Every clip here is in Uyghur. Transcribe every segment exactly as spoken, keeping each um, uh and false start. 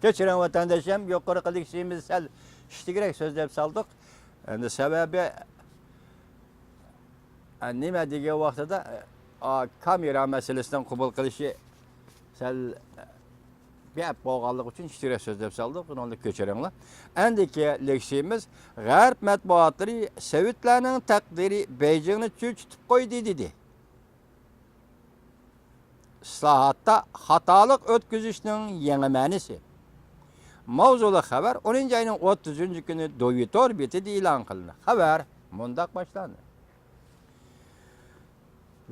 كەچۈرۈڭ ۋەتەنداشلىرىم، يۇقىرىقى لېكسىيىمىزنى سەل ئىشتىكرەك سۆزلەپ سالدۇق. ئەمدى سەۋەبى، ئە، نېمە دېگەن ۋاقتىدا، ئە، كامېرا مەسىلىسىنىڭ قوبۇل قىلىشى سەل، ئە، گەپ بولغانلىقى ئۈچۈن ئىشتىكرەك سۆزلەپ سالدۇق. بۇنى كەچۈرۈڭلار. ئەندىكى لېكسىيىمىز غەرب مەتبۇئاتلىرى سوۋېتلارنىڭ تەقدىرى بېيجىڭنى چۆچۈتۈپ قويدى دېدى. ئىسلاھاتتا خاتالىق ئۆتكۈزۈشنىڭ يېڭى مەنىسى. ماۋزۇلۇق خەۋەر ئونىنچى ئاينىڭ ئوتتۇزىنچى كۈنى دوۋى تور بېتىدە ئېلان قىلىندى. خەۋەر مۇنداق باشلاندى.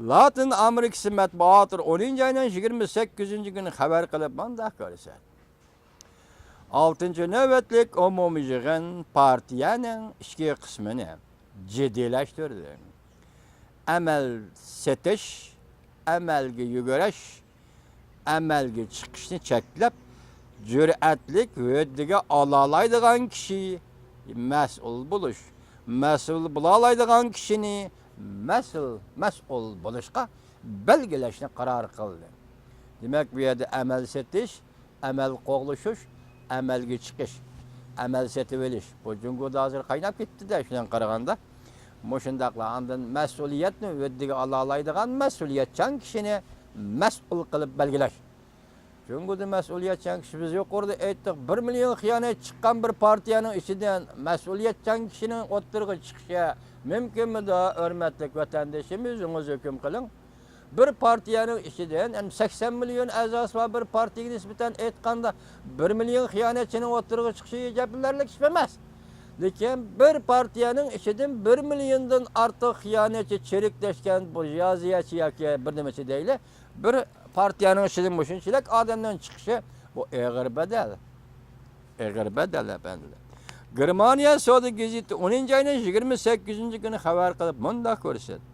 لاتىن ئامېرىكىسى مەتبۇئاتلىرى ئونىنچى ئاينىڭ يىگىرمە سەككىزىنچى كۈنى خەۋەر قىلىپ مۇنداق كۆرسەتتى. ئالتىنچى نۆۋەتلىك ئومۇمىي يىغىن پارتىيەنىڭ ئىچكى قىسمىنى جىددىيلەشتۈردى. ئەمەل سېتىش، ئەمەلگە يۈگۈرۈش، ئەمەلگە چىقىشنى چەكلەپ، جۈرئەتلىك ھۆددىگە ئالالايدىغان كىشى مەسئۇل بولۇش، مەسئۇل بولالايدىغان كىشىنى مەسئۇل، مەسئۇل بولۇشقا بەلگىلەشنى قارار قىلدى. دېمەك، بۇ يەردە ئەمەل سېتىش، ئەمەل قوغلىشىش، ئەمەلگە چىقىش، ئەمەل سېتىۋېلىش. بۇ جۇڭگودا ھازىر قايناپ كەتتى-دە، شۇنىڭغا قارىغاندا. مۇشۇنداقلا ئاندىن مەسئۇلىيەتنى ھۆددىگە ئالالايدىغان مەسئۇلىيەتچان كىشىنى مەسئۇل قىلىپ بەلگىلەش. جۇڭگودا مەسئۇلىيەتچان كىشى، بىز يۇقىرىدا ئېيتتۇق، بىر مىليون خىيانەت چىققان بىر پارتىيەنىڭ ئىچىدىن مەسئۇلىيەتچان كىشىنىڭ ئوتتۇرىغا چىقىشى مۇمكىنمىدۇ؟ ھۆرمەتلىك ۋەتەندىشىم، ئۆزىڭىز ھۆكۈم قىلىڭ. بىر پارتىيەنىڭ ئىچىدىن، يەنى سەكسەن مىليون ئەزاسى بار بىر پارتىيەگە نىسبەتەن ئېيتقاندا، بىر مىليون خىيانەتچىنىڭ ئوتتۇرىغا چىقىشى ئەجەبلىنەرلىك ئىش ئەمەس. لېكىن بىر پارتىيەنىڭ ئىچىدىن بىر مىليوندىن ئارتۇق خىيانەتچى، چىرىكلەشكەن بۇرژۇئازىيەچى ياكى بىر نېمىچى دەيلى، بىر پارتىيەنىڭ ئىچىدىن مۇشۇنچىلىك ئادەمنىڭ چىقىشى، بۇ ئېغىر بەدەل. ئېغىر بەدەل، ئەپەندىلەر. گېرمانىيە سودا گېزىتى ئونىنچى ئاينىڭ يىگىرمە سەككىزىنچى كۈنى خەۋەر قىلىپ مۇنداق كۆرسەتتى.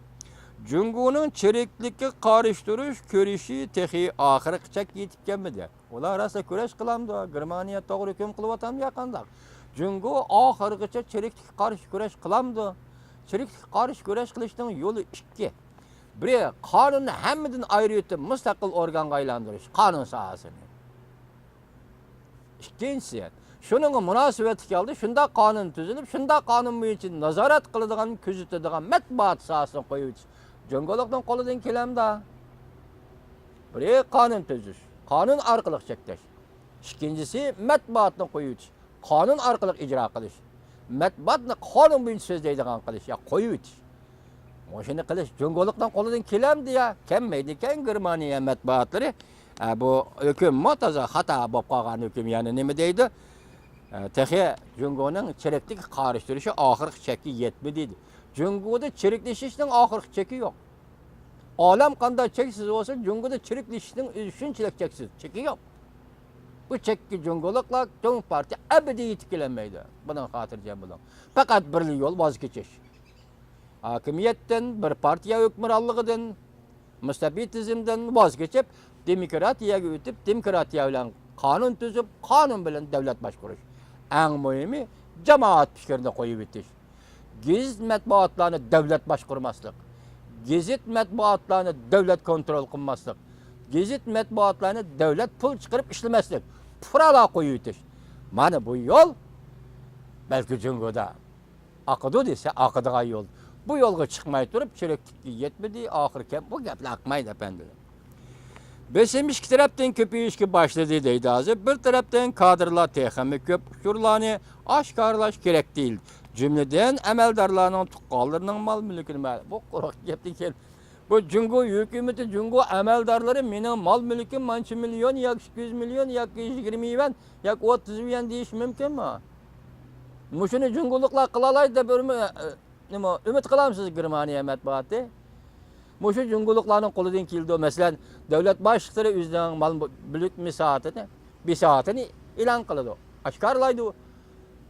جۇڭگونىڭ چىرىكلىككە قارشى تۇرۇش كۈرىشى تېخى ئاخىرقى چەككە يېتىپ كەلمىدى. ئۇلار راسا كۈرەش قىلامدۇ؟ گېرمانىيە توغرا ھۆكۈم قىلىۋاتامدۇ ياقانداق؟ جۇڭگو ئاخىرغىچە چىرىكلىككە قارشى كۈرەش قىلامدۇ؟ چىرىكلىككە قارشى كۈرەش قىلىشنىڭ يولى ئىككى. بىرى، قانۇننى ھەممىدىن ئايرىۋېتىپ مۇستەقىل ئورگانغا ئايلاندۇرۇش، قانۇن ساھەسىنى. ئىككىنچىسى، شۇنىڭغا مۇناسىۋەتلىك ھالدا شۇنداق قانۇن تۈزۈلۈپ، شۇنداق قانۇن بويىچە نازارەت قىلىدىغان، كۆزىتىدىغان مەتبۇئات ساھەسىنى قويۇۋېتىش جۇڭگولۇقنىڭ قولىدىن كېلەمدۇ؟ بىرى، قانۇن تۈزۈش، قانۇن ئارقىلىق چەكلەش. ئىككىنچىسى، مەتبۇئاتنى قويۇۋېتىش، قانۇن ئارقىلىق ئىجرا قىلىش. مەتبۇئاتنى قانۇن بويىچە سۆزلەيدىغان قىلىش يا قويۇۋېتىش. مۇشۇنى قىلىش جۇڭگولۇقنىڭ قولىدىن كېلەمدۇ يا؟ كەلمەيدىكەن. گېرمانىيە مەتبۇئاتلىرى، ئە، بۇ ھۆكۈممۇ تازا خاتا بولۇپ قالغان ھۆكۈم، يەنى نېمە دەيدۇ؟ ئە، تېخى جۇڭگونىڭ چىرىكلىككە قارشى تۇرۇشى ئاخىرقى چەككە يەتمىدى دېدى. جۇڭگودا چىرىكلىشىشنىڭ ئاخىرقى چېكى يوق. ئالەم قانداق چەكسىز بولسا، جۇڭگودا چىرىكلىشىشنىڭ ئۆزى شۇنچىلىك چەكسىز، چېكى يوق. بۇ چەككە جۇڭگولۇقلار، جۇڭ پارتىيە ئەبەدىي يېتىپ كېلەلمەيدۇ. بۇنىڭغا خاتىرجەم بولۇڭ. پەقەت بىرلا يول، ۋاز كېچىش. ھاكىمىيەتتىن، بىر پارتىيە ھۆكۈمرانلىقىدىن، مۇستەبىت تۈزۈمدىن ۋاز كېچىپ، دېموكراتىيەگە ئۆتۈپ، دېموكراتىيە بىلەن قانۇن تۈزۈپ، قانۇن بىلەن دۆلەت باشقۇرۇش. ئەڭ مۇھىمى، جامائەت پىكرىنى قويۇۋېتىش. گېزىت مەتبۇئاتلارنى دۆلەت باشقۇرماسلىق، گېزىت مەتبۇئاتلارنى دۆلەت كونترول قىلماسلىق، گېزىت مەتبۇئاتلارنى دۆلەت پۇل چىقىرىپ ئىشلىمەسلىك، پۇقرالار قويۇۋېتىش. مانا بۇ يول بەلكى جۇڭگودا ئاقىدۇ دېسە، ئاقىدىغان يول. بۇ يولغا چىقماي تۇرۇپ، چىرىكلىككە يەتمىدى، ئاخىرى كەم، بۇ گەپلەر قىلمايدۇ، ئەپەندىلەر. بېسىم ئىككى تەرەپتىن كۆپىيىشكە باشلىدى دەيدۇ ھازىر. بىر تەرەپتىن كادىرلار تېخىمۇ كۆپ ئۇچۇرلارنى ئاشكارىلاش كېرەك دېيىلدى. جۈملىدىن ئەمەلدارلارنىڭ تۇغقانلىرىنىڭ مال مۈلكىنى مە-، بۇ قۇرۇق گەپتىن كېيىن. بۇ جۇڭگو ھۆكۈمىتى، جۇڭگو ئەمەلدارلىرى مېنىڭ مال مۈلكۈم مانچە مىليون ياكى ئىككى يۈز مىليون ياكى يىگىرمە يۈەن ياكى ئوتتۇز يۈەن دېيىشى مۇمكىنمۇ؟ مۇشۇنى جۇڭگولۇقلار قىلالايدۇ دەپ ئۈمىد، نېمە، ئۈمىد قىلامسىز گېرمانىيە مەتبۇئاتى؟ مۇشۇ جۇڭگولۇقلارنىڭ قولىدىن كېلىدۇ. مەسىلەن، دۆلەت باشلىقلىرى ئۆزىنىڭ مال مۈلۈك مىساھاتىنى، بىساھاتىنى ئېلان قىلىدۇ، ئاشكارىلايدۇ.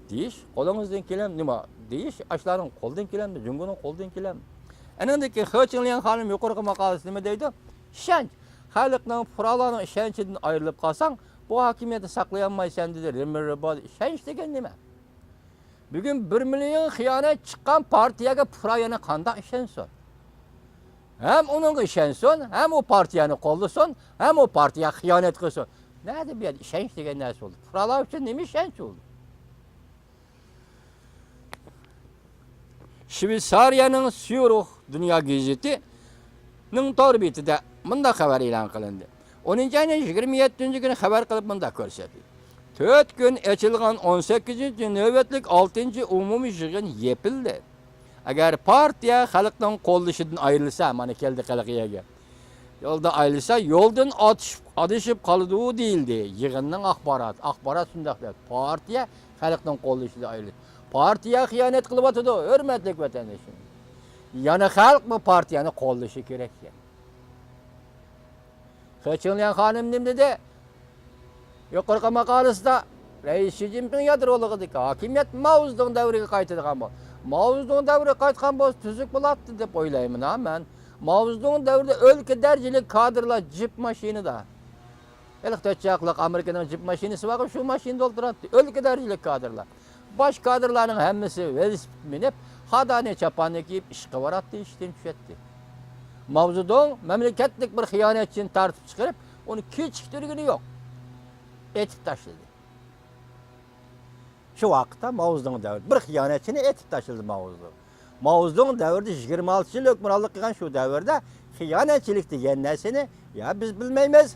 دېيىش قولىڭىزدىن كېلەم، نېمە؟ دېيىش ئاشۇلارنىڭ قولىدىن كېلەمدۇ، جۇڭگونىڭ قولىدىن كېلەم؟ ئەنىڭدىن كېيىن خې چىڭليەن خانىم يۇقىرىقى ماقالىسىدە نېمە دەيدۇ؟ ئىشەنچ. خەلقنىڭ، پۇقرالارنىڭ ئىشەنچىدىن ئايرىلىپ قالساڭ، بۇ ھاكىمىيەتنى ساقلىيالمايسەن، دېدى رېمېر رېبال. ئىشەنچ دېگەن نېمە؟ بۈگۈن بىر مىليون خىيانەت چىققان پارتىيەگە پۇقرا يەنە قانداق ئىشەنسۇن؟ ھەم ئۇنىڭغا ئىشەنسۇن، ھەم ئۇ پارتىيەنى قوللىسۇن، ھەم ئۇ پارتىيەگە خىيانەت قىلسۇن. نەدە بۇ يەردە ئىشەنچ دېگەن نەرسە بولدى؟ پۇقرالار ئۈچۈن نېمە ئىشەنچ بولدى؟ شۋېتسارىيەنىڭ سيۇرۇخ دۇنيا گېزىتىنىڭ تور بېتىدە مۇنداق خەۋەر ئېلان قىلىندى. ئونىنچى ئاينىڭ يىگىرمە يەتتىنچى كۈنى خەۋەر قىلىپ مۇنداق كۆرسەتتى. تۆت كۈن ئېچىلغان ئون سەككىزىنچى نۆۋەتلىك ئالتىنچى ئومۇمىي يىغىن يېپىلدى. ئەگەر پارتىيە خەلقنىڭ قوللىشىدىن ئايرىلسا، مانا كەلدى خەلق يەرگە. يولدا ئايرىلسا، يولدىن ئاتىشىپ، ئادىشىپ قالىدۇ دېيىلدى. يىغىننىڭ ئاخباراتى، ئاخبارات شۇنداق دەپ، پارتىيە خەلقنىڭ قوللىشىدا ئايرىلدى. پارتىيە خىيانەت قىلىۋاتىدۇ، ھۆرمەتلىك ۋەتەندىشىم. يەنە خەلق بۇ پارتىيەنى قوللىشى كېرەك ئىكەن. خې چىڭليەن خانىم نېمە دېدى؟ يۇقىرىقى ماقالىسىدا رەئىس شى جىنپىڭ يادرولۇقىدىكى ھاكىمىيەت ماۋزېدۇڭ دەۋرىگە قايتىدىغان بولدى. ماۋزېدۇڭ دەۋرىگە قايتقان بولسا تۈزۈك بولاتتى دەپ ئويلايمەن ھا مەن. ماۋزېدۇڭ دەۋرىدە ئۆلكە دەرىجىلىك كادىرلار جىپ ماشىنىدا، ھېلىقى تۆت چاقلىق ئامېرىكىنىڭ جىپ ماشىنىسى بارغۇ، شۇ ماشىنىدا ئولتۇراتتى. ئۆلكە دەرىجىلىك كادىرلار. باش كادىرلارنىڭ ھەممىسى ۋېلىسىپىت مىنىپ، خادانى چاپاننى كىيىپ ئىشقا باراتتى، ئىشتىن چۈشەتتى. ماۋزېدۇڭ مەملىكەتلىك بىر خىيانەتچىنى تارتىپ چىقىرىپ، ئۇنى كېچىكتۈرگىنى يوق. ئېتىپ تاشلىدى. شۇ ۋاقىتتا ماۋزېدۇڭ دەۋرىدە بىر خىيانەتچىنى ئېتىپ تاشلىدى ماۋزېدۇڭ. ماۋزېدۇڭ دەۋرىدە يىگىرمە ئالتە يىل ھۆكۈمرانلىق قىلغان شۇ دەۋردە خىيانەتچىلىك دېگەن نەرسىنى يا بىز بىلمەيمىز،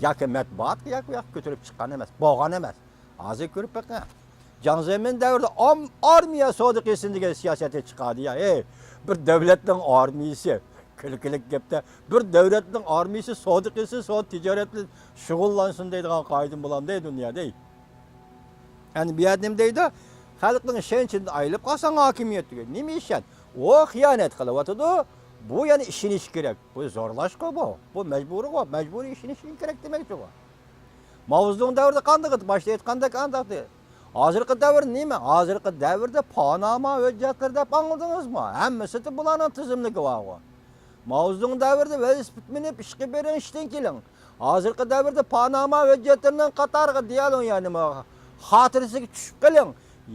ياكى مەتبۇئات ياكى ياق كۆتۈرۈپ چىققان ئەمەس، بولغان ئەمەس. ھازىر كۆرۈپ بېقىڭ. جاڭ زېمىن دەۋرىدە ئام-، ئارمىيە سودا قىلسۇن دېگەن سىياسەتنى چىقاردى يا. ئەي، بىر دۆلەتنىڭ ئارمىيىسى، كۈلكىلىك گەپتە، بىر دۆلەتنىڭ ئارمىيىسى سودا قىلسۇن، سودا تىجارەت بىلەن شۇغۇللانسۇن دەيدىغان قائىدىمۇ بولامدۇ دۇنيادا؟ ئەمدى بۇ يەردە نېمە دەيدۇ؟ خەلقنىڭ ئىشەنچىدىن ئايرىلىپ قالساڭ ھاكىمىيەت تۈگەي. نېمە ئىشەن؟ ئۇ خىيانەت قىلىۋاتىدۇ. بۇ يەنە ئىشىنىش كېرەك. بۇ زورلاشقۇ بۇ. بۇ مەجبۇرىيغۇ. مەجبۇرىي ئىشىنىشىڭ كېرەك دېمەكچىغۇ. ماۋزېدۇڭ دەۋرىدە قانداق ئىدى؟ باشتا ئېيتقاندەك ئانداق ئىدى. ھازىرقى دەۋر نېمە؟ ھازىرقى دەۋردە پاناما ھۆججەتلىرى دەپ ئاڭلىدىڭىزمۇ؟ ھەممىسىدە بۇلارنىڭ تىزىملىكى بارغۇ. ماۋزېدۇڭ دەۋرىدە ۋېلىسىپىت مىنىپ ئىشقا بېرىڭ، ئىشتىن كېلىڭ. ھازىرقى دەۋردە پاناما ھۆججەتلىرىنىڭ قاتارىغا دېيەلىڭ، يەنە خاتىرىسىگە چۈشۈپ قېلىڭ.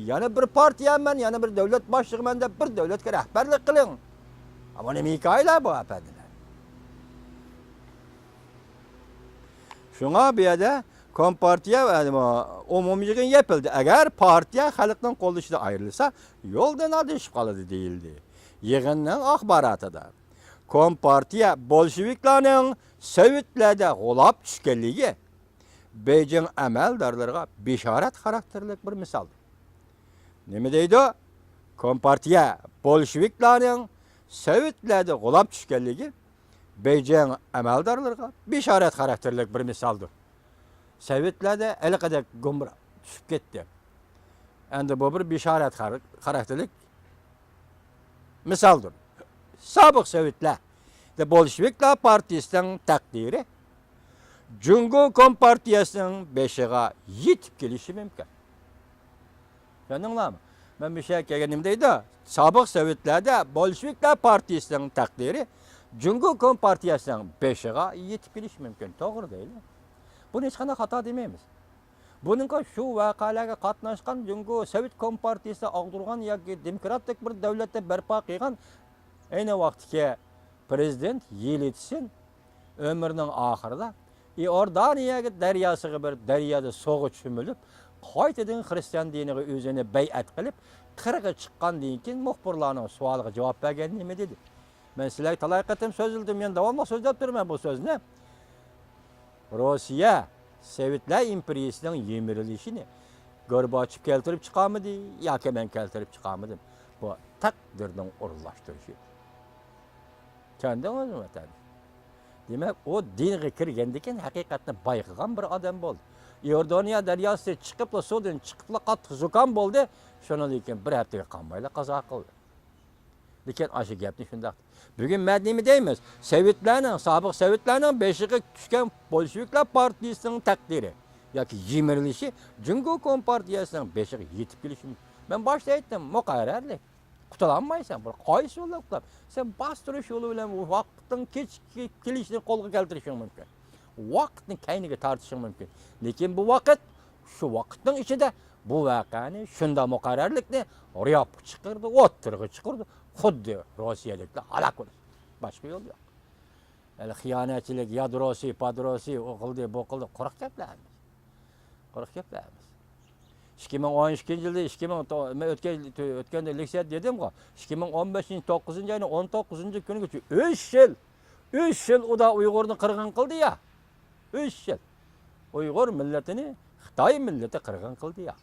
يەنە بىر پارتىيەمەن، يەنە بىر دۆلەت باشلىقىمەن دەپ بىر دۆلەتكە رەھبەرلىك قىلىڭ. ئەمما نېمە ھېكايىلەر بۇ، ئەپەندىلەر؟ شۇڭا بۇ يەردە كومپارتىيە، ئومۇمىي يىغىن يېپىلدى. ئەگەر پارتىيە خەلقنىڭ قوللىشىدا ئايرىلسا، يولدىن ئادىشىپ قالىدۇ دېيىلدى. يىغىننىڭ ئاخباراتىدا كومپارتىيە بولشېۋىكلارنىڭ سوۋېتلەردە غۇلاپ چۈشكەنلىكى بېيجىڭ ئەمەلدارلىرىغا بېشارەت خاراكتېرلىك بىر مىسالدۇر. نېمە دەيدۇ؟ كومپارتىيە بولشېۋىكلارنىڭ سوۋېتلەردە غۇلاپ چۈشكەنلىكى بېيجىڭ ئەمەلدارلىرىغا بېشارەت خاراكتېرلىك بىر مىسالدۇر. سوۋېتلەردە ھېلىقىدەك گۇمرا چۈشۈپ كەتتى. ئەمدى بۇ بىر بېشارەت خار-، خاراكتېرلىك مىسالدۇر. سابىق سوۋېتلەردە بولشېۋىكلار پارتىيىسىنىڭ تەقدىرى جۇڭگو كومپارتىيىسىنىڭ بېشىغا يېتىپ كېلىشى مۇمكىن. چۈشەندىڭلارمۇ؟ مەن مۇشۇ يەرگە كەلگەن نېمە دەيدۇ؟ سابىق سوۋېتلەردە بولشېۋىكلار پارتىيىسىنىڭ تەقدىرى جۇڭگو كومپارتىيىسىنىڭ بېشىغا يېتىپ كېلىشى مۇمكىن. توغرا دەيلى. بۇنى ھېچقانداق خاتا دېمەيمىز. بۇنىڭغا شۇ ۋەقەلەرگە قاتناشقان جۇڭگو سوۋېت كومپارتىيىسى ئاغدۇرغان ياكى دېموكراتىك بىر دۆلەتتە بەرپا قىلغان ئەينى ۋاقىتتىكى پىرېزىدېنت يېلتسىن ئۆمرىنىڭ ئاخىرىدا ئىئوردانىيەگە دەرياسىغا بېرىپ، دەريادا سۇغا چۆمۈلۈپ، قايتىدىن خىرىستىيان دىنىغا ئۆزىنى بەيئەت قىلىپ، قىرغا چىققاندىن كېيىن مۇخبىرلارنىڭ سوئالىغا جاۋاب بەرگەندە نېمە دېدى؟ مەن سىلەرگە تالاي قېتىم سۆزلىدىم، يەنە داۋاملىق سۆزلەپ تۇرىمەن بۇ سۆزنى. روسىيە سوۋېتلار ئىمپېرىيىسىنىڭ يىمىرىلىشىنى گورباچېف كەلتۈرۈپ چىقارمىدى ياكى مەن كەلتۈرۈپ چىقارمىدىم. بۇ تەقدىرنىڭ ئورۇنلاشتۇرۇشى. چۈشەندىڭىزمۇ، ۋەتەن؟ دېمەك، ئۇ دىنغا كىرگەندىن كېيىن ھەقىقەتنى بايقىغان بىر ئادەم بولدى. ئىئوردانىيە دەرياسى چىقىپلا، سۇدىن چىقىپلا قاتتىق زۇكام بولدى. شۇنىڭدىن كېيىن بىر ھەپتىگە قالمايلا قازا قىلدى. لېكىن ئاشۇ گەپنى شۇنداق. بۈگۈن مەن نېمە دەيمىز؟ سوۋېتلارنىڭ، سابىق سوۋېتلارنىڭ بېشىغا چۈشكەن بولشېۋىكلار پارتىيىسىنىڭ تەقدىرى ياكى يىمىرىلىشى جۇڭگو كومپارتىيىسىنىڭ بېشىغا يېتىپ كېلىشى مۇمكىن. مەن باشتا ئېيتتىم، مۇقەررەرلىك. قۇتۇلالمايسەن، بۇ قايسى يولدا قۇتۇلام؟ سەن باستۇرۇش يولى بىلەن ۋاقىتنىڭ كېچىكىپ كېلىشىنى قولغا كەلتۈرۈشۈڭ مۇمكىن. ۋاقىتنى كەينىگە تارتىشىڭ مۇمكىن. لېكىن بۇ ۋاقىت، شۇ ۋاقىتنىڭ ئىچىدە بۇ ۋەقەنى شۇنداق مۇقەررەرلىكنى رىياپقا چىقىرىدۇ، ئوتتۇرىغا چىقىرىدۇ. خۇددى روسىيەدىكىلەر ھالاك بولىدۇ. باشقا يول يوق. ھېلى خىيانەتچىلىك، يادروسى، پادروسى، ئۇ قىلدى، بۇ قىلدى، قۇرۇق گەپلەر ھەممىسى. قۇرۇق گەپلەر ھەممىسى. ئىككى مىڭ ئون ئىككىنچى يىلدا، ئىككى مىڭ تو-، مەن ئۆتكەن، ئۆتكەندە لېكسىيە دېدىمغۇ، ئىككى مىڭ ئون بەشىنچى توققۇزىنچى ئاينىڭ ئون توققۇزىنچى كۈنىگىچە ئۈچ يىل، ئۈچ يىل ئۇدا ئۇيغۇرنى قىرغىن قىلدى يا. ئۈچ يىل. ئۇيغۇر مىللىتىنى خىتاي مىللىتى قىرغىن قىلدى يا.